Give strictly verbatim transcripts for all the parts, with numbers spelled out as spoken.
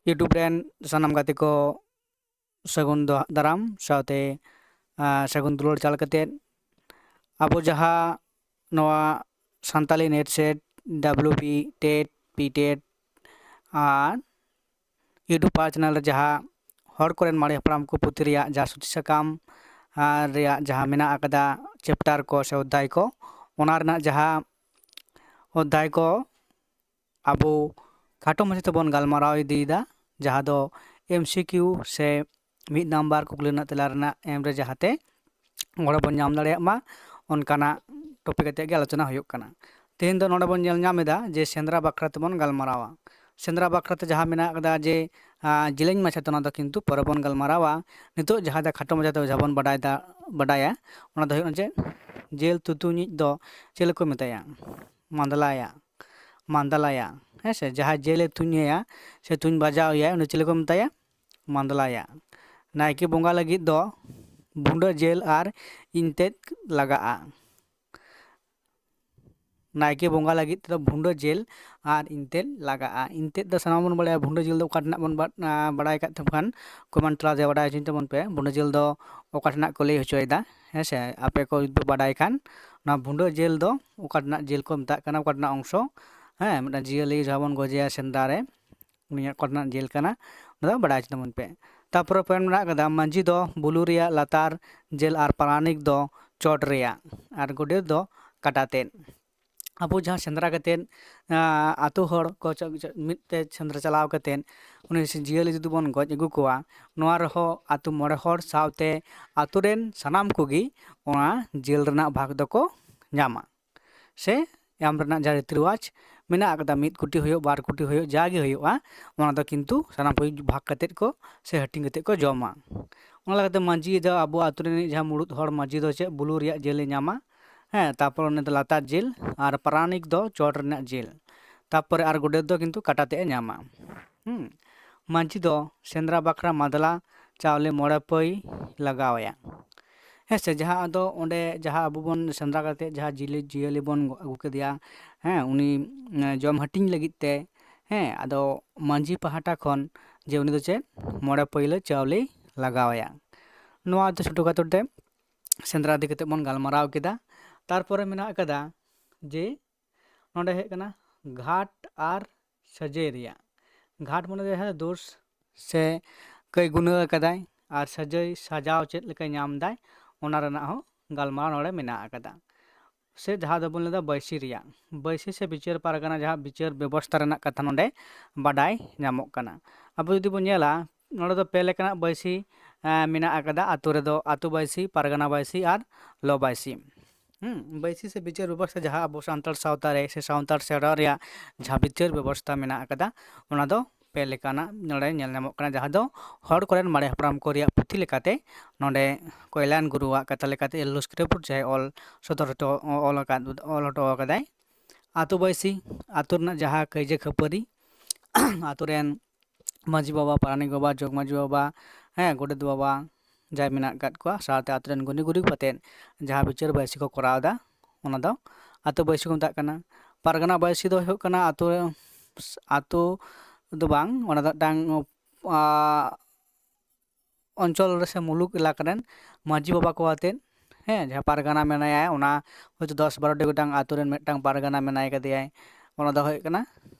YouTube ᱨᱮᱱ ᱥᱟᱱᱟᱢ ᱜᱟᱛᱮ ᱠᱚ ᱥᱟᱹᱜᱩᱱ ᱫᱚ-, ᱫᱟᱨᱟᱢ ᱥᱟᱶᱛᱮ, ᱟᱨ, ᱥᱟᱹᱜᱩᱱ ᱫᱩᱞᱟᱹᱲ ᱪᱟᱞ ᱠᱟᱛᱮᱫ, ᱟᱵᱚ ᱡᱟᱦᱟᱸ ᱱᱚᱣᱟ Santali NET SET, WB TET, PTET ᱟᱨ YouTube ᱯᱟᱲᱟ ᱪᱮᱱᱮᱞ ᱨᱮ ᱡᱟᱦᱟᱸ ᱦᱚᱲ ᱠᱚᱨᱮᱱ ᱢᱟᱨᱮ ᱦᱟᱯᱲᱟᱢ ᱠᱚ ᱯᱩᱛᱷᱤ ᱨᱮᱭᱟᱜ ᱡᱟᱦᱟᱸ ᱥᱩᱪᱤ ᱥᱟᱠᱟᱢ, ᱟᱨ, ᱨᱮᱭᱟᱜ ᱡᱟᱦᱟᱸ ᱢᱮᱱᱟᱜ ᱟᱠᱟᱫᱟ ᱪᱮᱯᱴᱟᱨ ᱠᱚ ᱥᱮ ᱚᱫᱽᱫᱷᱟᱭ ᱠᱚ, ᱚᱱᱟ ᱨᱮᱱᱟᱜ ᱡᱟᱦᱟᱸ ᱚᱫᱽᱫᱷᱟᱭ ᱠᱚ ᱟᱵᱚ ᱠᱷᱟᱴᱚ ᱢᱟᱪᱷᱟ ᱛᱮᱵᱚᱱ ᱜᱟᱞᱢᱟᱨᱟᱣ ᱤᱫᱤᱭᱮᱫᱟ, ᱡᱟᱦᱟᱸ ᱫᱚ MCQ ᱥᱮ ᱢᱤᱫ ᱱᱟᱢᱵᱟᱨ ᱠᱩᱠᱞᱤ ᱨᱮᱱᱟᱜ ᱛᱮᱞᱟ ᱨᱮᱱᱟᱜ ᱮᱢ ᱨᱮ ᱡᱟᱦᱟᱸᱛᱮ ᱜᱚᱲᱚ ᱵᱚᱱ ᱧᱟᱢ ᱫᱟᱲᱮᱭᱟᱜ ᱢᱟ, ᱚᱱᱠᱟᱱᱟᱜ ᱴᱚᱯᱤᱠ ᱟᱛᱮᱫ ᱜᱮ ᱟᱞᱳᱪᱚᱱᱟ ᱦᱩᱭᱩᱜ ᱠᱟᱱᱟ᱾ ᱛᱮᱦᱮᱧ ᱫᱚ ᱱᱚᱰᱮ ᱵᱚᱱ ᱧᱮᱞ ᱧᱟᱢ ᱮᱫᱟ ᱡᱮ ᱥᱮᱸᱫᱽᱨᱟ ᱵᱟᱠᱷᱨᱟ ᱛᱮᱵᱚᱱ ᱜᱟᱞᱢᱟᱨᱟᱣᱟ᱾ ᱥᱮᱸᱫᱽᱨᱟ ᱵᱟᱠᱷᱨᱟ ᱛᱮ ᱡᱟᱦᱟᱸ ᱢᱮᱱᱟᱜ ᱟᱠᱟᱫᱟ ᱡᱮ, ᱟ, ᱡᱮᱞᱮᱧ ᱢᱟᱪᱷᱟ ᱛᱮ, ᱚᱱᱟ ᱫᱚ ᱠᱤᱱᱛᱩ ᱯᱚᱨᱮ ᱵᱚᱱ ᱜᱟᱞᱢᱟᱨᱟᱣᱟ᱾ ᱱᱤᱛᱚᱜ ᱡᱟᱦᱟᱸ ᱫᱚ ᱠᱷᱟᱴᱚ ᱢᱟᱪᱷᱟ ᱛᱮ ᱡᱟᱦᱟᱸ ᱵᱚᱱ ᱵᱟᱰᱟᱭ ᱫᱟ-, ᱵᱟᱰᱟᱭᱟ, ᱚᱱᱟ ᱫᱚ ᱦᱩᱭᱩᱜ ᱠᱟᱱᱟ ᱡᱮ ᱡᱮᱞ ᱛᱩᱛᱩᱧᱤᱡ ᱫᱚ ᱪᱮᱫ ᱠᱚ ᱢᱮᱛᱟᱭᱟ? ᱢᱟᱸᱫᱽᱞᱟᱭᱟ᱾ ᱢᱟᱸᱫᱽᱞᱟᱭᱟ᱾ ᱦᱮᱸ ᱥᱮ? ᱡᱟᱦᱟᱸᱭ ᱡᱮᱞᱮ ᱛᱩᱧᱮᱭᱟ ᱥᱮ ᱛᱩᱧ ᱵᱟᱡᱟᱣ ᱮᱭᱟᱭ, ᱩᱱᱤ ᱪᱤᱞᱤ ᱠᱚ ᱢᱮᱛᱟᱭᱟ? ᱢᱟᱸᱫᱽᱞᱟᱭᱟ᱾ ᱱᱟᱭᱠᱮ ᱵᱚᱸᱜᱟ ᱞᱟᱹᱜᱤᱫ ᱫᱚ ᱵᱷᱩᱸᱰᱟᱹ ᱡᱮᱞ ᱟᱨ ᱤᱧᱛᱮᱫ ᱞᱟᱜᱟᱜᱼᱟ᱾ ᱱᱟᱭᱠᱮ ᱵᱚᱸᱜᱟ ᱞᱟᱹᱜᱤᱫ ᱛᱮᱫᱚ ᱵᱷᱩᱸᱰᱟᱹ ᱡᱮᱞ ᱟᱨ ᱤᱧᱛᱮᱫ ᱞᱟᱜᱟᱜᱼᱟ᱾ ᱤᱧᱛᱮᱫ ᱫᱚ ᱥᱟᱱᱟᱢ ᱵᱚᱱ ᱵᱟᱲᱟᱭᱟ, ᱵᱷᱩᱸᱰᱟᱹ ᱡᱮᱞ ᱫᱚ ᱚᱠᱟ ᱴᱷᱮᱱᱟᱜ ᱵᱚᱱ ᱵᱟ-, ᱟ, ᱵᱟᱲᱟᱭ ᱠᱟᱜ ᱛᱟᱵᱚᱱ ᱠᱷᱟᱱ comment ᱛᱟᱞᱟ ᱛᱮ ᱵᱟᱰᱟᱭ ᱦᱚᱪᱚᱧ ᱛᱟᱵᱚᱱ ᱯᱮ᱾ ᱵᱷᱩᱸᱰᱟᱹ ᱡᱮᱞ ᱫᱚ ᱚᱠᱟ ᱴᱷᱮᱱᱟᱜ ᱠᱚ ᱞᱟᱹᱭ ᱦᱚᱪᱚᱭᱮᱫᱟ, ᱦᱮᱸ ᱥᱮ? ᱟᱯᱮ ᱠᱚ ᱡᱩᱫᱤ ᱯᱮ ᱵᱟᱰᱟᱭ ᱠᱷᱟᱱ, ᱱᱚᱣᱟ ᱵᱷᱩᱸᱰᱟᱹ ᱡᱮᱞ ᱫᱚ ᱚᱠᱟ ᱴᱷᱮᱱᱟᱜ ᱡᱮᱞ ᱠᱚ ᱢᱮᱛᱟᱜ ᱠᱟᱱᱟ, ᱚᱠᱟ ᱴᱷᱮᱱᱟᱜ ᱚᱝᱥᱚ, ᱦᱮᱸ, ᱢᱤᱫᱴᱟᱝ ᱡᱤᱭᱟᱹᱞᱤ ᱡᱟᱦᱟᱸ ᱵᱚᱱ ᱜᱚᱡᱮᱭᱟ ᱥᱮᱸᱫᱽᱨᱟ ᱨᱮ, ᱩᱱᱤᱭᱟᱜ ᱚᱠᱟ ᱴᱷᱮᱱᱟᱜ ᱡᱮᱞ ᱠᱟᱱᱟ, ᱚᱱᱟ ᱫᱚ ᱵᱟᱰᱟᱭ ᱦᱚᱪᱚ ᱛᱟᱵᱚᱱ ᱯᱮ᱾ ᱛᱟᱨᱯᱚᱨᱮ point ᱢᱮᱱᱟᱜ ᱠᱟᱫᱟ, ᱢᱟᱹᱡᱷᱤ ᱫᱚ ᱵᱩᱞᱩ ᱨᱮᱭᱟᱜ ᱞᱟᱛᱟᱨ ᱡᱮᱞ ᱟᱨ ᱯᱟᱨᱟᱱᱤᱠ ᱫᱚ ᱪᱚᱴ ᱨᱮᱭᱟᱜ ᱟᱨ ᱜᱚᱰᱮᱛ ᱫᱚ ᱠᱟᱴᱟ ᱛᱮᱫ᱾ ᱟᱵᱚ ᱡᱟᱦᱟᱸ ᱥᱮᱸᱫᱽᱨᱟ ᱠᱟᱛᱮᱫ, ᱟᱸ, ᱟᱛᱳ ᱦᱚᱲ ᱠᱚ ᱪᱚ-, ᱪᱚ-, ᱢᱤᱫ ᱛᱮ ᱥᱮᱸᱫᱽᱨᱟ ᱪᱟᱞᱟᱣ ᱠᱟᱛᱮᱫ ᱩᱱᱤ ᱥᱮ ᱡᱤᱭᱟᱹᱞᱤ ᱡᱩᱫᱤ ᱵᱚᱱ ᱜᱚᱡ ᱟᱹᱜᱩ ᱠᱚᱣᱟ, ᱱᱚᱣᱟ ᱨᱮᱦᱚᱸ ᱟᱛᱳ ᱢᱚᱬᱮ ᱦᱚᱲ ᱥᱟᱶᱛᱮ ᱟᱛᱳ ᱨᱮᱱ ᱥᱟᱱᱟᱢ ᱠᱚᱜᱮ ᱚᱱᱟ ᱡᱮᱞ ᱨᱮᱱᱟᱜ ᱵᱷᱟᱜᱽ ᱫᱚᱠᱚ ᱧᱟᱢᱟ᱾ ᱥᱮ ᱮᱢ ᱨᱮᱱᱟᱜ ᱡᱟᱦᱟᱸ ᱨᱤᱛᱤ ᱨᱮᱣᱟᱡᱽ ᱢᱮᱱᱟᱜ ᱟᱠᱟᱫᱟ, ᱢᱤᱫ ᱠᱩᱴᱤ ᱦᱩᱭᱩᱜ, ᱵᱟᱨ ᱠᱩᱴᱤ ᱦᱩᱭᱩᱜ, ᱡᱟᱜᱮ ᱦᱩᱭᱩᱜᱼᱟ, ᱚᱱᱟ ᱫᱚ ᱠᱤᱱᱛᱩ ᱥᱟᱱᱟᱢ ᱠᱚ ᱵᱷᱟᱜᱽ ᱠᱟᱛᱮᱫ ᱠᱚ ᱥᱮ ᱦᱟᱹᱴᱤᱧ ᱠᱟᱛᱮᱫ ᱠᱚ ᱡᱚᱢᱟ᱾ ᱚᱱᱟ ᱞᱮᱠᱟᱛᱮ ᱢᱟᱹᱡᱷᱤ ᱫᱚ ᱟᱵᱚ ᱟᱛᱳ ᱨᱤᱱᱤᱡ ᱡᱟᱦᱟᱸ ᱢᱩᱲᱩᱫ ᱦᱚᱲ ᱢᱟᱹᱡᱷᱤ ᱫᱚ ᱪᱮᱫ ᱵᱩᱞᱩ ᱨᱮᱭᱟᱜ ᱡᱮᱞᱮ ᱧᱟᱢᱟ, ᱦᱮᱸ, ᱛᱟᱨᱯᱚᱨ ᱩᱱᱤ ᱫᱚ ᱞᱟᱛᱟᱨ ᱡᱮᱞ, ᱟᱨ ᱯᱟᱨᱟᱱᱤᱠ ᱫᱚ ᱪᱚᱴ ᱨᱮᱱᱟᱜ ᱡᱮᱞ, ᱛᱟᱨᱯᱚᱨᱮ ᱟᱨ ᱜᱚᱰᱮᱛ ᱫᱚ ᱠᱤᱱᱛᱩ ᱠᱟᱴᱟ ᱛᱮᱫ ᱮ ᱧᱟᱢᱟ᱾ ᱦᱩᱸ, ᱢᱟᱹᱡᱷᱤ ᱫᱚ ᱥᱮᱸᱫᱽᱨᱟ ᱵᱟᱠᱷᱨᱟ ᱢᱟᱫᱽᱞᱟ ᱪᱟᱣᱞᱮ ᱢᱚᱬᱮ ᱯᱟᱹᱭ ᱞᱟᱜᱟᱣ ᱟᱭᱟ᱾ ᱦᱮᱸ ᱥᱮ, ᱡᱟᱦᱟᱸ ᱟᱫᱚ ᱚᱸᱰᱮ ᱡᱟᱦᱟᱸ ᱟᱵᱚ ᱵᱚᱱ ᱥᱮᱸᱫᱽᱨᱟ ᱠᱟᱛᱮᱫ ᱡᱟᱦᱟᱸ ᱡᱤᱞᱤ-, ᱡᱤᱭᱟᱹᱞᱤ ᱵᱚᱱ ᱟᱹᱜᱩ ᱠᱮᱫᱮᱭᱟ, ᱦᱮᱸ, ᱩᱱᱤ, ᱮᱸ, ᱡᱚᱢ ᱦᱟᱹᱴᱤᱧ ᱞᱟᱹᱜᱤᱫ ᱛᱮ, ᱦᱮᱸ, ᱟᱫᱚ ᱢᱟᱹᱡᱷᱤ ᱯᱟᱦᱴᱟ ᱠᱷᱚᱱ ᱡᱮ ᱩᱱᱤ ᱫᱚ ᱪᱮᱫ ᱢᱚᱬᱮ ᱯᱟᱹᱭᱞᱟᱹ ᱪᱟᱣᱞᱮ ᱞᱟᱜᱟᱣ ᱟᱭᱟ᱾ ᱱᱚᱣᱟ ᱫᱚ ᱪᱷᱳᱴᱳ ᱠᱷᱟᱴᱳ ᱛᱮ ᱥᱮᱸᱫᱽᱨᱟ ᱤᱫᱤ ᱠᱟᱛᱮ ᱵᱚᱱ ᱜᱟᱞᱢᱟᱨᱟᱣ ᱠᱮᱫᱟ᱾ ᱛᱟᱨᱯᱚᱨᱮ ᱢᱮᱱᱟᱜ ᱟᱠᱟᱫᱟ ᱡᱮ ᱱᱚᱰᱮ ᱦᱮᱡ ᱠᱟᱱᱟ ᱜᱷᱟᱴ ᱟᱨ ᱥᱟᱹᱡᱟᱹᱭ ᱨᱮᱭᱟᱜ᱾ ᱜᱷᱟᱴ ᱢᱟᱱᱮ ᱡᱟᱦᱟᱸ ᱫᱳᱥ ᱥᱮ ᱠᱟᱹᱭ ᱜᱩᱱᱟᱹ ᱟᱠᱟᱫᱟᱭ, ᱟᱨ ᱥᱟᱹᱡᱟᱹᱭ ᱥᱟᱡᱟᱣ ᱪᱮᱫ ᱞᱮᱠᱟᱭ ᱧᱟᱢ ᱫᱟᱭ, ᱚᱱᱟ ᱨᱮᱱᱟᱜ ᱦᱚᱸ ᱜᱟᱞᱢᱟᱨᱟᱣ ᱱᱚᱰᱮ ᱢᱮᱱᱟᱜ ᱟᱠᱟᱫᱟ᱾ ᱥᱮ ᱡᱟᱦᱟᱸ ᱫᱚᱵᱚᱱ ᱞᱟᱹᱭᱫᱟ ᱵᱟᱹᱭᱥᱤ ᱨᱮᱭᱟᱜ, ᱵᱟᱹᱭᱥᱤ ᱥᱮ ᱵᱤᱪᱟᱹᱨ ᱯᱟᱨᱜᱟᱱᱟ ᱡᱟᱦᱟᱸ ᱵᱤᱪᱟᱹᱨ ᱵᱮᱵᱚᱥᱛᱷᱟ ᱨᱮᱱᱟᱜ ᱠᱟᱛᱷᱟ ᱱᱚᱰᱮ ᱵᱟᱰᱟᱭ ᱧᱟᱢᱚᱜ ᱠᱟᱱᱟ᱾ ᱟᱵᱚ ᱡᱩᱫᱤ ᱵᱚᱱ ᱧᱮᱞᱟ, ᱱᱚᱰᱮ ᱫᱚ ᱯᱮ ᱞᱮᱠᱟᱱᱟᱜ ᱵᱟᱹᱭᱥᱤ, ᱮᱸ, ᱢᱮᱱᱟᱜ ᱟᱠᱟᱫᱟ ᱟᱛᱳ ᱨᱮᱫᱚ, ᱟᱛᱳ ᱵᱟᱹᱭᱥᱤ, ᱯᱟᱨᱜᱟᱱᱟ ᱵᱟᱹᱭᱥᱤ ᱟᱨ ᱞᱚ ᱵᱟᱹᱭᱥᱤ᱾ ᱦᱩᱸ, ᱵᱟᱹᱭᱥᱤ ᱥᱮ ᱵᱤᱪᱟᱹᱨ ᱵᱮᱵᱚᱥᱛᱷᱟ ᱡᱟᱦᱟᱸ ᱟᱵᱚ ᱥᱟᱱᱛᱟᱲ ᱥᱟᱶᱛᱟ ᱨᱮ ᱥᱮ ᱥᱟᱱᱛᱟᱲ ᱥᱮᱨᱣᱟ ᱨᱮᱭᱟᱜ ᱡᱟᱦᱟᱸ ᱵᱤᱪᱟᱹᱨ ᱵᱮᱵᱚᱥᱛᱷᱟ ᱢᱮᱱᱟᱜ ᱟᱠᱟᱫᱟ, ᱚᱱᱟ ᱫᱚ ᱯᱮ ᱞᱮᱠᱟᱱᱟᱜ ᱱᱚᱰᱮ ᱧᱮᱞ ᱧᱟᱢᱚᱜ ᱠᱟᱱᱟ, ᱡᱟᱦᱟᱸ ᱫᱚ ᱦᱚᱲ ᱠᱚᱨᱮᱱ ᱢᱟᱨᱮ ᱦᱟᱯᱲᱟᱢ ᱠᱚ ᱨᱮᱭᱟᱜ ᱯᱩᱛᱷᱤ ᱞᱮᱠᱟᱛᱮ ᱱᱚᱰᱮ ᱠᱚᱭᱞᱟᱱ ᱜᱩᱨᱩᱣᱟᱜ ᱠᱟᱛᱷᱟ ᱞᱮᱠᱟᱛᱮ ᱮᱞ ᱞᱚᱥᱠᱨᱤᱯᱩᱨ ᱡᱟᱦᱟᱸᱭ ᱚᱞ ᱥᱚᱫᱚᱨ ᱦᱚᱴᱚ, ᱚᱞ ᱟᱠᱟᱫ, ᱚᱞ ᱦᱚᱴᱚ ᱟᱠᱟᱫᱟᱭ᱾ ᱟᱛᱳ ᱵᱟᱹᱭᱥᱤ, ᱟᱛᱳ ᱨᱮᱱᱟᱜ ᱡᱟᱦᱟᱸ ᱠᱟᱹᱭᱡᱟᱹ ᱠᱷᱟᱹᱯᱟᱹᱨᱤ, ᱟᱛᱳ ᱨᱮᱱ ᱢᱟᱹᱡᱷᱤ ᱵᱟᱵᱟ, ᱯᱟᱨᱟᱱᱤᱠ ᱵᱟᱵᱟ, ᱡᱚᱜᱽ ᱢᱟᱹᱡᱷᱤ ᱵᱟᱵᱟ, ᱦᱮᱸ, ᱜᱚᱰᱮᱛ ᱵᱟᱵᱟ, ᱡᱟᱦᱟᱸᱭ ᱢᱮᱱᱟᱜ ᱟᱠᱟᱫ ᱠᱚᱣᱟ, ᱥᱟᱶᱛᱮ ᱟᱛᱳ ᱨᱮᱱ ᱜᱩᱱᱤ ᱜᱩᱨᱤᱵ ᱠᱟᱛᱮᱫ ᱡᱟᱦᱟᱸ ᱵᱤᱪᱟᱹᱨ ᱵᱟᱹᱭᱥᱤ ᱠᱚ ᱠᱚᱨᱟᱣ ᱮᱫᱟ, ᱚᱱᱟ ᱫᱚ ᱟᱛᱳ ᱵᱟᱹᱭᱥᱤ ᱠᱚ ᱢᱮᱛᱟᱜ ᱠᱟᱱᱟ᱾ ᱯᱟᱨᱜᱟᱱᱟ ᱵᱟᱹᱭᱥᱤ ᱫᱚ ᱦᱩᱭᱩᱜ ᱠᱟᱱᱟ ᱟᱛᱳ, ᱟᱛᱳ ᱫᱚ ᱵᱟᱝ, ᱚᱱᱟ ᱫᱚ ᱢᱤᱫᱴᱟᱝ, ᱟ, ᱚᱧᱪᱚᱞ ᱨᱮ ᱥᱮ ᱢᱩᱞᱩᱠ ᱮᱞᱟᱠᱟ ᱨᱮᱱ ᱢᱟᱹᱡᱷᱤ ᱵᱟᱵᱟ ᱠᱚ ᱟᱛᱮᱫ, ᱦᱮᱸ, ᱡᱟᱦᱟᱸ ᱯᱟᱨᱜᱟᱱᱟ ᱢᱮᱱᱟᱭᱟ, ᱚᱱᱟ ᱦᱚᱭᱛᱳ ᱫᱚᱥ ᱵᱟᱨᱚ ᱴᱤ ᱜᱚᱴᱟᱝ ᱟᱛᱳ ᱨᱮᱱ ᱢᱤᱫᱴᱟᱝ ᱯᱟᱨᱜᱟᱱᱟ ᱢᱮᱱᱟᱭ ᱠᱟᱫᱮᱭᱟᱭ, ᱚᱱᱟ ᱫᱚ ᱦᱩᱭᱩᱜ ᱠᱟᱱᱟ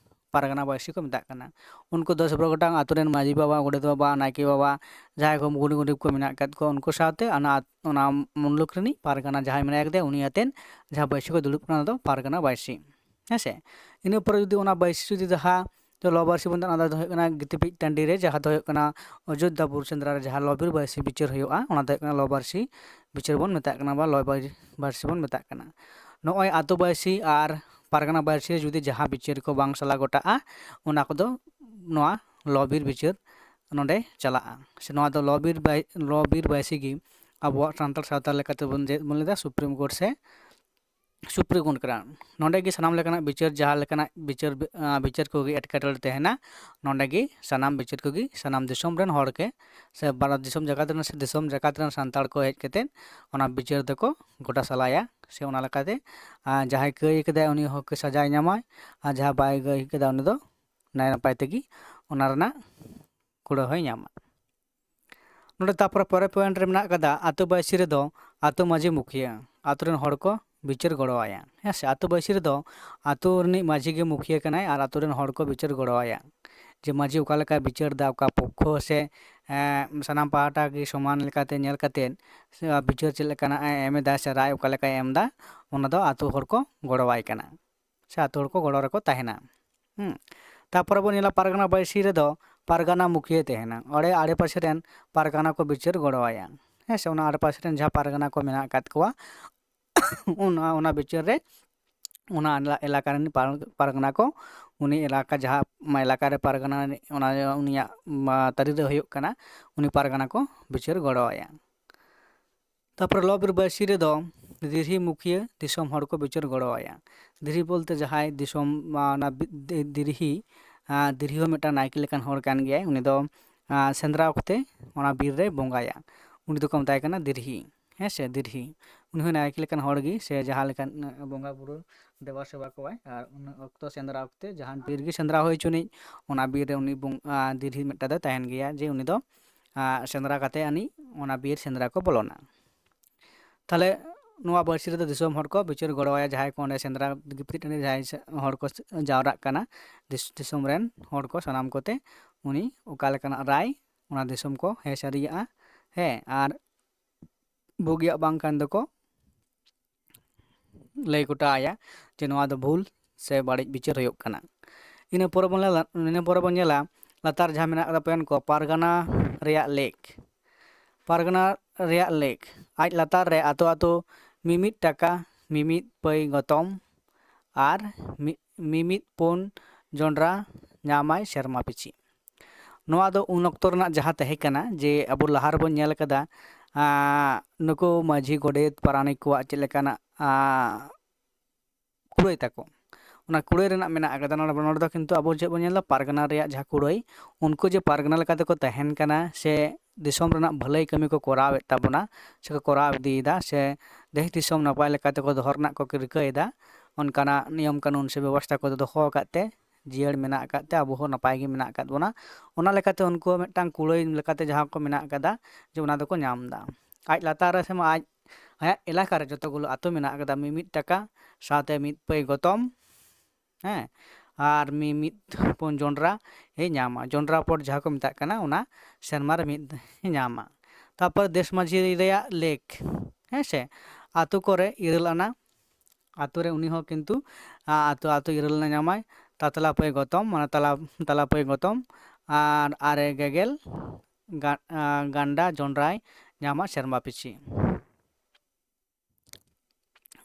ᱯᱟᱨᱜᱟᱱᱟ ᱵᱟᱹᱭᱥᱤ ᱠᱚ ᱢᱮᱛᱟᱜ ᱠᱟᱱᱟ᱾ ᱩᱱᱠᱩ ᱫᱚᱥ ᱵᱟᱨᱚ ᱜᱚᱴᱟᱝ ᱟᱛᱳ ᱨᱮᱱ ᱢᱟᱹᱡᱷᱤ ᱵᱟᱵᱟ, ᱜᱚᱰᱮᱛ ᱵᱟᱵᱟ, ᱱᱟᱭᱠᱮ ᱵᱟᱵᱟ, ᱡᱟᱦᱟᱸᱭ ᱠᱚ ᱜᱩᱱᱤ ᱜᱩᱨᱤᱵ ᱠᱚ ᱢᱮᱱᱟᱜ ᱟᱠᱟᱫ ᱠᱚᱣᱟ, ᱩᱱᱠᱩ ᱥᱟᱶᱛᱮ ᱚᱱᱟ, ᱚᱱᱟ ᱢᱩᱞᱩᱠ ᱨᱤᱱᱤᱡ ᱯᱟᱨᱜᱟᱱᱟ ᱡᱟᱦᱟᱸᱭ ᱢᱮᱱᱟᱭ ᱠᱟᱫᱮᱭᱟ, ᱩᱱᱤ ᱟᱛᱮᱫ ᱡᱟᱦᱟᱸ ᱵᱟᱹᱭᱥᱤ ᱠᱚ ᱫᱩᱲᱩᱵ ᱠᱟᱱᱟ, ᱚᱱᱟ ᱫᱚ ᱯᱟᱨᱜᱟᱱᱟ ᱵᱟᱹᱭᱥᱤ᱾ ᱦᱮᱸ ᱥᱮ? ᱤᱱᱟᱹ ᱯᱚᱨᱮ ᱡᱩᱫᱤ ᱚᱱᱟ ᱵᱟᱹᱭᱥᱤ ᱡᱩᱫᱤ ᱡᱟᱦᱟᱸ ᱫᱚ ᱞᱚ ᱵᱟᱹᱭᱥᱤ ᱵᱚᱱ ᱢᱮᱛᱟᱜᱼᱟ, ᱚᱱᱟ ᱫᱚ ᱦᱩᱭᱩᱜ ᱠᱟᱱᱟ ᱜᱤᱛᱤᱡ ᱴᱟᱺᱰᱤ ᱨᱮ, ᱡᱟᱦᱟᱸ ᱫᱚ ᱦᱩᱭᱩᱜ ᱠᱟᱱᱟ ᱚᱡᱳᱫᱽᱫᱷᱟ ᱵᱩᱨᱩ ᱥᱮᱸᱫᱽᱨᱟ ᱨᱮ ᱡᱟᱦᱟᱸ ᱞᱚ ᱵᱤᱨ ᱵᱟᱹᱭᱥᱤ ᱵᱤᱪᱟᱹᱨ ᱦᱩᱭᱩᱜᱼᱟ, ᱚᱱᱟ ᱫᱚ ᱦᱩᱭᱩᱜ ᱠᱟᱱᱟ ᱞᱚ ᱵᱟᱹᱭᱥᱤ ᱵᱤᱪᱟᱹᱨ ᱵᱚᱱ ᱢᱮᱛᱟᱜ ᱠᱟᱱᱟ, ᱵᱟ ᱞᱚ ᱵᱟᱹᱭ-, ᱵᱟᱹᱭᱥᱤ ᱵᱚᱱ ᱢᱮᱛᱟᱜ ᱠᱟᱱᱟ᱾ ᱱᱚᱜᱼᱚᱭ ᱟᱛᱳ ᱵᱟᱹᱭᱥᱤ ᱟᱨ ᱯᱟᱨᱜᱟᱱᱟ ᱵᱟᱹᱭᱥᱤ ᱨᱮ ᱡᱩᱫᱤ ᱡᱟᱦᱟᱸ ᱵᱤᱪᱟᱹᱨ ᱠᱚ ᱵᱟᱝ ᱥᱟᱞᱟ ᱜᱚᱴᱟᱜᱼᱟ, ᱚᱱᱟ ᱠᱚᱫᱚ ᱱᱚᱣᱟ ᱞᱚ ᱵᱤᱨ ᱵᱤᱪᱟᱹᱨ ᱱᱚᱰᱮ ᱪᱟᱞᱟᱜᱼᱟ᱾ ᱥᱮ ᱱᱚᱣᱟ ᱫᱚ ᱞᱚ ᱵᱤᱨ ᱵᱟᱭ-, ᱞᱚ ᱵᱤᱨ ᱵᱟᱹᱭᱥᱤ ᱜᱮ ᱟᱵᱚᱣᱟᱜ ᱥᱟᱱᱛᱟᱲ ᱥᱟᱶᱛᱟ ᱞᱮᱠᱟᱛᱮ ᱵᱚᱱ ᱪᱮᱫ ᱵᱚᱱ ᱞᱟᱹᱭᱫᱟ, ᱥᱩᱯᱨᱤᱢ ᱠᱳᱨᱴ ᱥᱮ ᱥᱩᱯᱨᱤᱢ ᱠᱳᱨᱴ ᱠᱟᱱᱟ᱾ ᱱᱚᱰᱮ ᱜᱮ ᱥᱟᱱᱟᱢ ᱞᱮᱠᱟᱱᱟᱜ ᱵᱤᱪᱟᱹᱨ, ᱡᱟᱦᱟᱸ ᱞᱮᱠᱟᱱᱟᱜ ᱵᱤᱪᱟᱹᱨ, ᱟᱸ, ᱵᱤᱪᱟᱹᱨ ᱠᱚᱜᱮ ᱮᱴᱠᱮᱴᱚᱬᱮ ᱛᱟᱦᱮᱱᱟ, ᱱᱚᱰᱮ ᱜᱮ ᱥᱟᱱᱟᱢ ᱵᱤᱪᱟᱹᱨ ᱠᱚᱜᱮ ᱥᱟᱱᱟᱢ ᱫᱤᱥᱚᱢ ᱨᱮᱱ ᱦᱚᱲ ᱜᱮ ᱥᱮ ᱵᱷᱟᱨᱚᱛ ᱫᱤᱥᱚᱢ ᱡᱟᱠᱟᱛ ᱨᱮᱱ ᱥᱮ ᱫᱤᱥᱚᱢ ᱡᱟᱠᱟᱛ ᱨᱮᱱ ᱥᱟᱱᱛᱟᱲ ᱠᱚ ᱦᱮᱡ ᱠᱟᱛᱮᱫ ᱚᱱᱟ ᱵᱤᱪᱟᱹᱨ ᱫᱚᱠᱚ ᱜᱚᱴᱟ ᱥᱟᱞᱟᱭᱟ᱾ ᱥᱮ ᱚᱱᱟ ᱞᱮᱠᱟᱛᱮ, ᱟᱸ, ᱡᱟᱦᱟᱸᱭ ᱠᱟᱹᱭ ᱠᱟᱫᱟᱭ ᱩᱱᱤ ᱦᱚᱸ ᱥᱟᱡᱟᱭ ᱧᱟᱢᱟᱭ, ᱟᱨ ᱡᱟᱦᱟᱸᱭ ᱵᱟᱭ ᱠᱟᱹᱭ ᱠᱟᱫᱟ ᱩᱱᱤ ᱫᱚ ᱱᱟᱭ ᱱᱟᱯᱟᱭ ᱛᱮᱜᱮ ᱚᱱᱟ ᱨᱮᱱᱟᱜ ᱠᱩᱲᱟᱹ ᱦᱚᱸᱭ ᱧᱟᱢᱟ᱾ ᱱᱚᱰᱮ ᱛᱟᱨᱯᱚᱨᱮ ᱯᱚᱨᱮ ᱯᱚᱭᱮᱱᱴ ᱨᱮ ᱢᱮᱱᱟᱜ ᱟᱠᱟᱫᱟ, ᱟᱛᱳ ᱵᱟᱹᱭᱥᱤ ᱨᱮᱫᱚ ᱟᱛᱳ ᱢᱟᱹᱡᱷᱤ ᱢᱩᱠᱷᱤᱭᱟᱹ ᱟᱛᱳ ᱨᱮᱱ ᱦᱚᱲ ᱠᱚ ᱵᱤᱪᱟᱹᱨ ᱜᱚᱲᱚ ᱟᱭᱟ᱾ ᱦᱮᱸ ᱥᱮ, ᱟᱛᱳ ᱵᱟᱹᱭᱥᱤ ᱨᱮᱫᱚ ᱟᱛᱳ ᱨᱤᱱᱤᱡ ᱢᱟᱹᱡᱷᱤ ᱜᱮ ᱢᱩᱠᱷᱤᱭᱟᱹ ᱠᱟᱱᱟᱭ ᱟᱨ ᱟᱛᱳ ᱨᱮᱱ ᱦᱚᱲ ᱠᱚ ᱵᱤᱪᱟᱹᱨ ᱜᱚᱲᱚ ᱟᱭᱟ, ᱡᱮ ᱢᱟᱹᱡᱷᱤ ᱚᱠᱟ ᱞᱮᱠᱟᱭ ᱵᱤᱪᱟᱹᱨ ᱮᱫᱟ, ᱚᱠᱟ ᱯᱚᱠᱠᱷᱚ ᱥᱮ ᱮᱸ, ᱥᱟᱱᱟᱢ ᱯᱟᱦᱴᱟ ᱜᱮ ᱥᱚᱢᱟᱱ ᱞᱮᱠᱟᱛᱮ ᱧᱮᱞ ᱠᱟᱛᱮᱫ ᱥᱮ ᱵᱤᱪᱟᱹᱨ ᱪᱮᱫ ᱞᱮᱠᱟᱱᱟᱜ ᱮ ᱮᱢ ᱮᱫᱟ ᱥᱮ ᱨᱟᱭ ᱚᱠᱟ ᱞᱮᱠᱟᱭ ᱮᱢ ᱮᱫᱟ, ᱚᱱᱟ ᱫᱚ ᱟᱛᱳ ᱦᱚᱲ ᱠᱚ ᱜᱚᱲᱚᱣᱟᱭ ᱠᱟᱱᱟ ᱥᱮ ᱟᱛᱳ ᱦᱚᱲ ᱠᱚ ᱜᱚᱲᱚ ᱨᱮᱠᱚ ᱛᱟᱦᱮᱱᱟ᱾ ᱦᱩᱸ᱾ ᱛᱟᱯᱚᱨᱮ ᱵᱚᱱ ᱧᱮᱞᱟ ᱯᱟᱨᱜᱟᱱᱟ ᱵᱟᱹᱭᱥᱤ ᱨᱮᱫᱚ ᱯᱟᱨᱜᱟᱱᱟ ᱢᱩᱠᱷᱤᱭᱟᱹ ᱛᱟᱦᱮᱱᱟ, ᱚᱸᱰᱮ ᱟᱲᱮᱯᱟᱥᱮ ᱨᱮᱱ ᱯᱟᱨᱜᱟᱱᱟ ᱠᱚ ᱵᱤᱪᱟᱹᱨ ᱜᱚᱲᱚᱣᱟᱭᱟ᱾ ᱦᱮᱸ ᱥᱮ, ᱚᱱᱟ ᱟᱲᱮᱯᱟᱥᱮ ᱨᱮᱱ ᱡᱟᱦᱟᱸ ᱯᱟᱨᱜᱟᱱᱟ ᱠᱚ ᱢᱮᱱᱟᱜ ᱟᱠᱟᱫ ᱠᱚᱣᱟ, ᱚᱱᱟ ᱚᱱᱟ ᱵᱤᱪᱟᱹᱨ ᱨᱮ ᱚᱱᱟ ᱮᱞᱟ- ᱮᱞᱟᱠᱟ ᱨᱮᱱ ᱯᱟᱨ- ᱯᱟᱨᱜᱟᱱᱟ ᱠᱚ, ᱩᱱᱤ ᱮᱞᱟᱠᱟ ᱡᱟᱦᱟᱸ ᱢᱟ ᱮᱞᱟᱠᱟ ᱨᱮ ᱯᱟᱨᱜᱟᱱᱟ ᱚᱱᱟ ᱩᱱᱤᱭᱟᱜ ᱢᱟ ᱛᱟᱹᱨᱤ ᱨᱮ ᱦᱩᱭᱩᱜ ᱠᱟᱱᱟ, ᱩᱱᱤ ᱯᱟᱨᱜᱟᱱᱟ ᱠᱚ ᱵᱤᱪᱟᱹᱨ ᱜᱚᱲᱚ ᱟᱭᱟ᱾ ᱛᱟᱯᱚᱨᱮ ᱞᱚ ᱵᱤᱨ ᱵᱟᱹᱭᱥᱤ ᱨᱮᱫᱚ ᱫᱤᱨᱦᱤ ᱢᱩᱠᱷᱤᱭᱟᱹ ᱫᱤᱥᱚᱢ ᱦᱚᱲ ᱠᱚ ᱵᱤᱪᱟᱹᱨ ᱜᱚᱲᱚ ᱟᱭᱟ᱾ ᱫᱤᱨᱦᱤ ᱵᱚᱞᱛᱮ ᱡᱟᱦᱟᱸᱭ ᱫᱤᱥᱚᱢ ᱢᱟ ᱚᱱᱟ ᱵᱤ- ᱫᱤ- ᱫᱤᱨᱦᱤ ᱟᱨ ᱫᱤᱨᱦᱤ ᱦᱚᱸ ᱢᱤᱫᱴᱟᱝ ᱱᱟᱭᱠᱮ ᱞᱮᱠᱟᱱ ᱦᱚᱲ ᱠᱟᱱ ᱜᱮᱭᱟᱭ᱾ ᱩᱱᱤ ᱫᱚ ᱟᱨ ᱥᱮᱸᱫᱽᱨᱟ ᱚᱠᱛᱮ ᱚᱱᱟ ᱵᱤᱨ ᱨᱮ ᱵᱚᱸᱜᱟᱭᱟ, ᱩᱱᱤ ᱫᱚᱠᱚ ᱢᱮᱛᱟᱭ ᱠᱟᱱᱟ ᱫᱤᱨᱦᱤ᱾ ᱦᱮᱸ ᱥᱮ, ᱫᱤᱨᱦᱤ ᱩᱱᱤ ᱦᱚᱸ ᱱᱟᱭᱠᱮ ᱞᱮᱠᱟᱱ ᱦᱚᱲ ᱜᱮ ᱥᱮ ᱡᱟᱦᱟᱸ ᱞᱮᱠᱟᱱ ᱵᱚᱸᱜᱟ ᱵᱩᱨᱩ ᱫᱮᱵᱟ ᱥᱮᱵᱟ ᱠᱚᱣᱟᱭ᱾ ᱟᱨ ᱩᱱ ᱚᱠᱛᱚ ᱥᱮᱸᱫᱽᱨᱟ ᱚᱠᱛᱮ ᱡᱟᱦᱟᱸ ᱵᱤᱨ ᱜᱮ ᱥᱮᱸᱫᱽᱨᱟ ᱦᱩᱭ ᱦᱚᱪᱚᱱᱤᱡ, ᱚᱱᱟ ᱵᱤᱨ ᱨᱮ ᱩᱱᱤ ᱵᱚᱝ- ᱟᱨ ᱫᱤᱨᱦᱤ ᱢᱤᱫᱴᱟᱝ ᱫᱚᱭ ᱛᱟᱦᱮᱱ ᱜᱮᱭᱟ, ᱡᱮ ᱩᱱᱤ ᱫᱚ ᱟᱨ ᱥᱮᱸᱫᱽᱨᱟ ᱠᱟᱛᱮ ᱟᱹᱱᱤᱡ ᱚᱱᱟ ᱵᱤᱨ ᱥᱮᱸᱫᱽᱨᱟ ᱠᱚ ᱵᱚᱞᱚᱱᱟ᱾ ᱛᱟᱦᱚᱞᱮ ᱱᱚᱣᱟ ᱵᱟᱹᱭᱥᱤ ᱨᱮᱫᱚ ᱫᱤᱥᱚᱢ ᱦᱚᱲ ᱠᱚ ᱵᱤᱪᱟᱹᱨ ᱜᱚᱲᱚᱣᱟᱭᱟ, ᱡᱟᱦᱟᱸᱭ ᱠᱚ ᱚᱸᱰᱮ ᱥᱮᱸᱫᱽᱨᱟ ᱜᱤᱯᱤᱛ ᱨᱮ ᱡᱟᱦᱟᱸᱭ ᱥᱮ- ᱦᱚᱲ ᱠᱚ ᱡᱟᱣᱨᱟᱜ ᱠᱟᱱᱟ, ᱫᱤᱥ- ᱫᱤᱥᱚᱢ ᱨᱮᱱ ᱦᱚᱲ ᱠᱚ ᱥᱟᱱᱟᱢ ᱠᱚᱛᱮ ᱩᱱᱤ ᱚᱠᱟ ᱞᱮᱠᱟᱱᱟᱜ ᱨᱟᱭ ᱚᱱᱟ ᱫᱤᱥᱚᱢ ᱠᱚ ᱦᱮᱸ ᱥᱟᱹᱨᱤᱭᱟᱜᱼᱟ᱾ ᱦᱮᱸ, ᱟᱨ ᱵᱩᱜᱤᱭᱟᱜ ᱵᱟᱝ ᱠᱷᱟᱱ ᱫᱚᱠᱚ ᱞᱟᱹᱭ ᱜᱚᱴᱟ ᱟᱭᱟ ᱡᱮ ᱱᱚᱣᱟ ᱫᱚ ᱵᱷᱩᱞ ᱥᱮ ᱵᱟᱹᱲᱤᱡ ᱵᱤᱪᱟᱹᱨ ᱦᱩᱭᱩᱜ ᱠᱟᱱᱟ᱾ ᱤᱱᱟᱹ ᱯᱚᱨᱮ ᱵᱚᱱ ᱧᱮᱞᱟ, ᱤᱱᱟᱹ ᱯᱚᱨᱮ ᱵᱚᱱ ᱧᱮᱞᱟ ᱞᱟᱛᱟᱨ ᱡᱟᱦᱟᱸ ᱢᱮᱱᱟᱜ ᱠᱟᱫᱟ ᱯᱚᱭᱮᱱᱴ ᱠᱚ, ᱯᱟᱨᱜᱟᱱᱟ ᱨᱮᱭᱟᱜ ᱞᱮᱠ᱾ ᱯᱟᱨᱜᱟᱱᱟ ᱨᱮᱭᱟᱜ ᱞᱮᱠ, ᱟᱡ ᱞᱟᱛᱟᱨ ᱨᱮ ᱟᱛᱳ ᱟᱛᱳ ᱢᱤᱢᱤᱫ ᱴᱟᱠᱟ, ᱢᱤᱢᱤᱫ ᱯᱟᱹᱭ ᱜᱚᱛᱚᱢ ᱟᱨ ᱢᱤ- ᱢᱤᱢᱤᱫ ᱯᱩᱱ ᱡᱚᱸᱰᱨᱟ ᱧᱟᱢᱟᱭ ᱥᱮᱨᱢᱟ ᱯᱤᱪᱷᱤ᱾ ᱱᱚᱣᱟ ᱫᱚ ᱩᱱ ᱚᱠᱛᱚ ᱨᱮᱱᱟᱜ ᱡᱟᱦᱟᱸ ᱛᱟᱦᱮᱸ ᱠᱟᱱᱟ, ᱡᱮ ᱟᱵᱚ ᱞᱟᱦᱟ ᱨᱮᱵᱚᱱ ᱧᱮᱞ ᱠᱟᱫᱟ, ᱟᱸ, ᱱᱩᱠᱩ ᱢᱟᱹᱡᱷᱤ ᱜᱚᱰᱮᱛ ᱯᱟᱨᱟᱱᱤᱠ ᱠᱚᱣᱟᱜ ᱪᱮᱫ ᱞᱮᱠᱟᱱᱟᱜ, ᱟᱸ, ᱠᱩᱲᱟᱹᱭ ᱛᱟᱠᱚ, ᱚᱱᱟ ᱠᱩᱲᱟᱹᱭ ᱨᱮᱱᱟᱜ ᱢᱮᱱᱟᱜ ᱟᱠᱟᱫᱟ᱾ ᱱᱚᱰᱮ ᱱᱚᱰᱮ ᱫᱚ ᱠᱤᱱᱛᱩ ᱟᱵᱚ ᱪᱮᱫ ᱵᱚᱱ ᱧᱮᱞ ᱮᱫᱟ, ᱯᱟᱨᱜᱟᱱᱟ ᱨᱮᱭᱟᱜ ᱡᱟᱦᱟᱸ ᱠᱩᱲᱟᱹᱭ, ᱩᱱᱠᱩ ᱡᱮ ᱯᱟᱨᱜᱟᱱᱟ ᱞᱮᱠᱟ ᱛᱮᱠᱚ ᱛᱟᱦᱮᱱ ᱠᱟᱱᱟ ᱥᱮ ᱫᱤᱥᱚᱢ ᱨᱮᱱᱟᱜ ᱵᱷᱟᱹᱞᱟᱹᱭ ᱠᱟᱹᱢᱤ ᱠᱚ ᱠᱚᱨᱟᱣᱮᱫ ᱛᱟᱵᱚᱱᱟ ᱥᱮ ᱠᱚ ᱠᱚᱨᱟᱣ ᱤᱫᱤᱭᱮᱫᱟ ᱥᱮ ᱫᱮᱥ ᱫᱤᱥᱚᱢ ᱱᱟᱯᱟᱭ ᱞᱮᱠᱟ ᱛᱮᱠᱚ ᱫᱚᱦᱚ ᱨᱮᱱᱟᱜ ᱠᱚ ᱨᱤᱠᱟᱹᱭᱮᱫᱟ, ᱚᱱᱠᱟᱱᱟᱜ ᱱᱤᱭᱚᱢ ᱠᱟᱹᱱᱩᱱ ᱥᱮ ᱵᱮᱵᱚᱥᱛᱷᱟ ᱠᱚ ᱫᱚᱦᱚ ᱟᱠᱟᱫ ᱛᱮ ᱡᱤᱭᱟᱹᱲ ᱢᱮᱱᱟᱜ ᱟᱠᱟᱫ ᱛᱮ ᱟᱵᱚ ᱦᱚᱸ ᱱᱟᱯᱟᱭ ᱜᱮ ᱢᱮᱱᱟᱜ ᱟᱠᱟᱫ ᱵᱚᱱᱟ᱾ ᱚᱱᱟ ᱞᱮᱠᱟᱛᱮ ᱩᱱᱠᱩ ᱦᱚᱸ ᱢᱤᱫᱴᱟᱝ ᱠᱩᱲᱟᱹᱭ ᱞᱮᱠᱟᱛᱮ ᱡᱟᱦᱟᱸ ᱠᱚ ᱢᱮᱱᱟᱜ ᱟᱠᱟᱫᱟ, ᱡᱮ ᱚᱱᱟ ᱫᱚᱠᱚ ᱧᱟᱢ ᱮᱫᱟ᱾ ᱟᱡ ᱞᱟᱛᱟᱨ ᱨᱮ ᱥᱮ ᱢᱟ ᱟᱡ, ᱟᱭᱟᱜ ᱮᱞᱟᱠᱟ ᱨᱮ ᱡᱚᱛᱚ ᱜᱩᱞᱳ ᱟᱹᱛᱩ ᱢᱮᱱᱟᱜ ᱟᱠᱟᱫᱟ, ᱢᱤᱢᱤᱫ ᱴᱟᱠᱟ ᱥᱟᱶᱛᱮ ᱢᱤᱫ ᱯᱟᱹᱭ ᱜᱚᱛᱚᱢ, ᱦᱮᱸ, ᱟᱨ ᱢᱤᱢᱤᱫ ᱦᱚᱯᱚᱱ ᱡᱚᱱᱰᱨᱟ ᱮ ᱧᱟᱢᱟ᱾ ᱡᱚᱱᱰᱨᱟ ᱯᱚᱴ ᱡᱟᱦᱟᱸ ᱠᱚ ᱢᱮᱛᱟᱜ ᱠᱟᱱᱟ, ᱚᱱᱟ ᱥᱮᱨᱢᱟ ᱨᱮ ᱢᱤᱫ ᱫᱷᱟᱣ ᱧᱟᱢᱟ᱾ ᱛᱟᱨᱯᱚᱨ ᱫᱮᱥ ᱢᱟᱹᱡᱷᱤ ᱨᱮᱭᱟᱜ ᱞᱮᱠ, ᱦᱮᱸ ᱥᱮ, ᱟᱹᱛᱩ ᱠᱚᱨᱮ ᱤᱨᱟᱹᱞ ᱟᱱᱟ ᱟᱹᱛᱩ ᱨᱮ ᱩᱱᱤ ᱦᱚᱸ ᱠᱤᱱᱛᱩ, ᱟ, ᱟᱹᱛᱩ, ᱟᱹᱛᱩ ᱤᱨᱟᱹᱞ ᱟᱱᱟ ᱧᱟᱢᱟᱭ᱾ ᱛᱟᱛᱞᱟ ᱯᱟᱹᱭ ᱜᱚᱛᱚᱢ, ᱢᱟᱱᱮ ᱛᱟᱞᱟ, ᱛᱟᱞᱟ ᱯᱟᱹᱭ ᱜᱚᱛᱚᱢ, ᱟᱨ ᱟᱨᱮ ᱜᱮᱜᱮᱞ ᱜᱟ-, ᱟ, ᱜᱟᱱᱰᱟ ᱡᱚᱱᱰᱨᱟᱭ ᱧᱟᱢᱟ ᱥᱮᱨᱢᱟ ᱯᱤᱪᱷᱤ᱾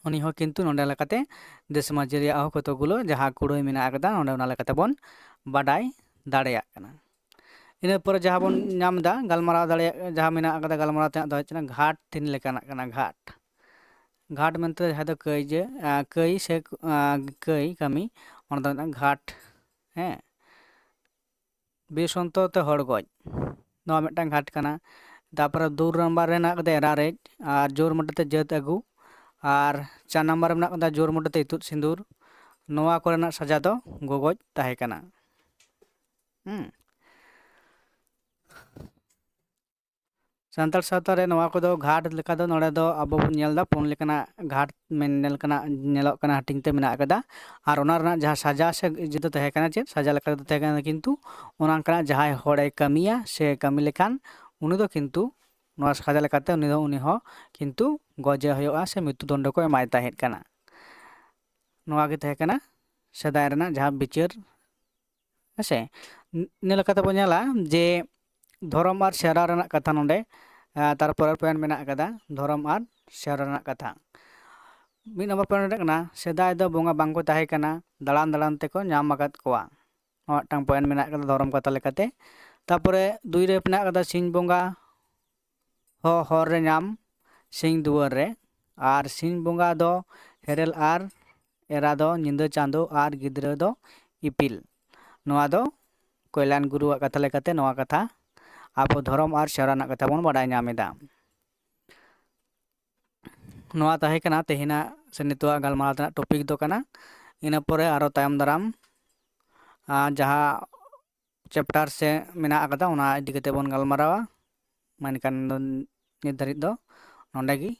ᱩᱱᱤ ᱦᱚᱸ ᱠᱤᱱᱛᱩ ᱱᱚᱰᱮ ᱞᱮᱠᱟᱛᱮ ᱫᱮᱥ ᱢᱟᱹᱡᱷᱤ ᱨᱮᱭᱟᱜ ᱦᱚᱸ ᱠᱚᱛᱚᱠ ᱜᱩᱞᱳ ᱡᱟᱦᱟᱸ ᱠᱩᱲᱟᱹᱭ ᱢᱮᱱᱟᱜ ᱟᱠᱟᱫᱟ, ᱱᱚᱰᱮ ᱚᱱᱟ ᱞᱮᱠᱟᱛᱮ ᱵᱚᱱ ᱵᱟᱰᱟᱭ ᱫᱟᱲᱮᱭᱟᱜ ᱠᱟᱱᱟ᱾ ᱤᱱᱟᱹ ᱯᱚᱨᱮ ᱡᱟᱦᱟᱸ ᱵᱚᱱ ᱧᱟᱢ ᱮᱫᱟ, ᱜᱟᱞᱢᱟᱨᱟᱣ ᱫᱟᱲᱮᱭᱟᱜ, ᱡᱟᱦᱟᱸ ᱢᱮᱱᱟᱜ ᱟᱠᱟᱫᱟ, ᱜᱟᱞᱢᱟᱨᱟᱣ ᱛᱮᱱᱟᱜ ᱫᱚ ᱦᱩᱭᱩᱜ ᱠᱟᱱᱟ ᱜᱷᱟᱴ ᱛᱤᱱ ᱞᱮᱠᱟᱱᱟᱜ ᱠᱟᱱᱟ, ᱜᱷᱟᱴ᱾ ᱜᱷᱟᱴ ᱢᱮᱱᱛᱮ ᱡᱟᱦᱟᱸ ᱫᱚ ᱠᱟᱹᱭ ᱡᱮ, ᱟ, ᱠᱟᱹᱭ ᱥᱮ, ᱟ, ᱠᱟᱹᱭ ᱠᱟᱹᱢᱤ, ᱚᱱᱟ ᱫᱚ ᱢᱤᱫᱴᱟᱝ ᱜᱷᱟᱴ, ᱦᱮᱸ᱾ ᱵᱤᱨ ᱥᱚᱱᱛᱚᱨ ᱛᱮ ᱦᱚᱲ ᱜᱚᱡ, ᱱᱚᱣᱟ ᱢᱤᱫᱴᱟᱝ ᱜᱷᱟᱴ ᱠᱟᱱᱟ᱾ ᱛᱟᱨᱯᱚᱨᱮ ᱫᱩ ᱱᱟᱢᱵᱟᱨ ᱨᱮ ᱦᱮᱱᱟᱜ ᱟᱠᱟᱫᱟ ᱮᱨᱟ ᱨᱮᱡ, ᱟᱨ ᱡᱳᱨ ᱢᱚᱴᱟ ᱛᱮ ᱡᱟᱹᱛ ᱟᱹᱜᱩ, ᱟᱨ ᱪᱟᱨ ᱱᱟᱢᱵᱟᱨ ᱨᱮ ᱢᱮᱱᱟᱜ ᱟᱠᱟᱫᱟ ᱡᱳᱨ ᱢᱚᱴᱟ ᱛᱮ ᱤᱛᱩᱫ ᱥᱤᱸᱫᱩᱨ᱾ ᱱᱚᱣᱟ ᱠᱚᱨᱮᱱᱟᱜ ᱥᱟᱡᱟ ᱫᱚ ᱜᱚᱜᱚᱡ ᱛᱟᱦᱮᱸ ᱠᱟᱱᱟ᱾ ᱦᱩᱸ᱾ ᱥᱟᱱᱛᱟᱲ ᱥᱟᱶᱛᱟ ᱨᱮ ᱱᱚᱣᱟ ᱠᱚᱫᱚ ᱜᱷᱟᱴ ᱞᱮᱠᱟ ᱫᱚ ᱱᱚᱰᱮ ᱫᱚ ᱟᱵᱚ ᱵᱚᱱ ᱧᱮᱞ ᱮᱫᱟ, ᱯᱩᱱ ᱞᱮᱠᱟᱱᱟᱜ ᱜᱷᱟᱴ ᱢᱮᱱ ᱞᱮᱠᱟᱱᱟᱜ ᱧᱮᱞᱚᱜ ᱠᱟᱱᱟ, ᱦᱟᱹᱴᱤᱧ ᱛᱮ ᱢᱮᱱᱟᱜ ᱟᱠᱟᱫᱟ᱾ ᱟᱨ ᱚᱱᱟ ᱨᱮᱱᱟᱜ ᱡᱟᱦᱟᱸ ᱥᱟᱡᱟ ᱥᱮ ᱤᱭᱟᱹ ᱫᱚ ᱛᱟᱦᱮᱸ ᱠᱟᱱᱟ, ᱪᱮᱫ ᱥᱟᱡᱟ ᱞᱮᱠᱟ ᱫᱚ ᱛᱟᱦᱮᱸ ᱠᱟᱱᱟ, ᱠᱤᱱᱛᱩ ᱚᱱᱟ ᱚᱱᱠᱟᱱᱟᱜ ᱡᱟᱦᱟᱸᱭ ᱦᱚᱲᱮ ᱠᱟᱹᱢᱤᱭᱟ ᱥᱮ ᱠᱟᱹᱢᱤ ᱞᱮᱠᱷᱟᱱ ᱩᱱᱤ ᱫᱚ ᱠᱤᱱᱛᱩ ᱱᱚᱣᱟ ᱥᱟᱡᱟ ᱞᱮᱠᱟᱛᱮ ᱩᱱᱤ ᱫᱚ, ᱩᱱᱤ ᱦᱚᱸ ᱠᱤᱱᱛᱩ ᱜᱚᱡᱮ ᱦᱩᱭᱩᱜᱼᱟ ᱥᱮ ᱢᱨᱤᱛᱩ ᱫᱚᱱᱰᱚ ᱠᱚ ᱮᱢᱟᱭ ᱛᱟᱦᱮᱸᱫ ᱠᱟᱱᱟ᱾ ᱱᱚᱣᱟ ᱜᱮ ᱛᱟᱦᱮᱸ ᱠᱟᱱᱟ ᱥᱮᱫᱟᱭ ᱨᱮᱱᱟᱜ ᱡᱟᱦᱟᱸ ᱵᱤᱪᱟᱹᱨ᱾ ᱦᱮᱸ ᱥᱮ? ᱤᱱᱟᱹ ᱞᱮᱠᱟᱛᱮ ᱵᱚᱱ ᱧᱮᱞᱟ ᱡᱮ ᱫᱷᱚᱨᱚᱢ ᱟᱨ ᱥᱮᱨᱣᱟ ᱨᱮᱱᱟᱜ ᱠᱟᱛᱷᱟ ᱱᱚᱰᱮ, ᱟᱨ ᱛᱟᱨᱯᱚᱨᱮᱨ point ᱢᱮᱱᱟᱜ ᱟᱠᱟᱫᱟ ᱫᱷᱚᱨᱚᱢ ᱟᱨ ᱥᱮᱨᱣᱟ ᱨᱮᱱᱟᱜ ᱠᱟᱛᱷᱟ᱾ ᱢᱤᱫ ᱱᱚᱢᱵᱚᱨ point ᱨᱮ ᱠᱟᱱᱟ, ᱥᱮᱫᱟᱭ ᱫᱚ ᱵᱚᱸᱜᱟ ᱵᱟᱝᱠᱚ ᱛᱟᱦᱮᱸ ᱠᱟᱱᱟ, ᱫᱟᱬᱟᱱ ᱫᱟᱬᱟᱱ ᱛᱮᱠᱚ ᱧᱟᱢ ᱟᱠᱟᱫ ᱠᱚᱣᱟ᱾ ᱱᱚᱣᱟ ᱢᱤᱫᱴᱟᱝ point ᱢᱮᱱᱟᱜ ᱟᱠᱟᱫᱟ ᱫᱷᱚᱨᱚᱢ ᱠᱟᱛᱷᱟ ᱞᱮᱠᱟᱛᱮ᱾ ᱛᱟᱨᱯᱚᱨᱮ ᱫᱩᱭ ᱨᱮ ᱢᱮᱱᱟᱜ ᱟᱠᱟᱫᱟ ᱥᱤᱧ ᱵᱚᱸᱜᱟ ᱦᱚᱸ ᱦᱚᱨ ᱨᱮ ᱧᱟᱢ ᱥᱤᱧ ᱫᱩᱣᱟᱹᱨ ᱨᱮ, ᱟᱨ ᱥᱤᱧ ᱵᱚᱸᱜᱟ ᱫᱚ ᱦᱮᱨᱮᱞ ᱟᱨ ᱮᱨᱟ ᱫᱚ ᱧᱤᱫᱟᱹ ᱪᱟᱸᱫᱚ ᱟᱨ ᱜᱤᱫᱽᱨᱟᱹ ᱫᱚ ᱤᱯᱤᱞ᱾ ᱱᱚᱣᱟ ᱫᱚ ᱠᱚᱭᱞᱟᱱ ᱜᱩᱨᱩᱣᱟᱜ ᱠᱟᱛᱷᱟ ᱞᱮᱠᱟᱛᱮ ᱱᱚᱣᱟ ᱠᱟᱛᱷᱟ ᱟᱵᱚ ᱫᱷᱚᱨᱚᱢ ᱟᱨ ᱥᱮᱨᱣᱟ ᱨᱮᱱᱟᱜ ᱠᱟᱛᱷᱟ ᱵᱚᱱ ᱵᱟᱰᱟᱭ ᱧᱟᱢ ᱮᱫᱟ᱾ ᱱᱚᱣᱟ ᱛᱟᱦᱮᱸ ᱠᱟᱱᱟ ᱛᱮᱦᱮᱧᱟᱜ ᱥᱮ ᱱᱤᱛᱚᱜᱟᱜ ᱜᱟᱞᱢᱟᱨᱟᱣ ᱨᱮᱱᱟᱜ topic ᱫᱚ ᱠᱟᱱᱟ᱾ ᱤᱱᱟᱹ ᱯᱚᱨᱮ ᱟᱨᱚ ᱛᱟᱭᱚᱢ ᱫᱟᱨᱟᱢ ᱟᱨ ᱡᱟᱦᱟᱸ ᱪᱮᱯᱴᱟᱨ ᱥᱮ ᱢᱮᱱᱟᱜ ᱟᱠᱟᱫᱟ, ᱚᱱᱟ ᱤᱫᱤ ᱠᱟᱛᱮ ᱵᱚᱱ ᱜᱟᱞᱢᱟᱨᱟᱣᱟ᱾ ᱢᱮᱱᱠᱷᱟᱱ ᱫᱚ ᱱᱤᱛ ᱫᱷᱟᱹᱨᱤᱡ ᱫᱚ ᱱᱚᱰᱮ ᱜᱮ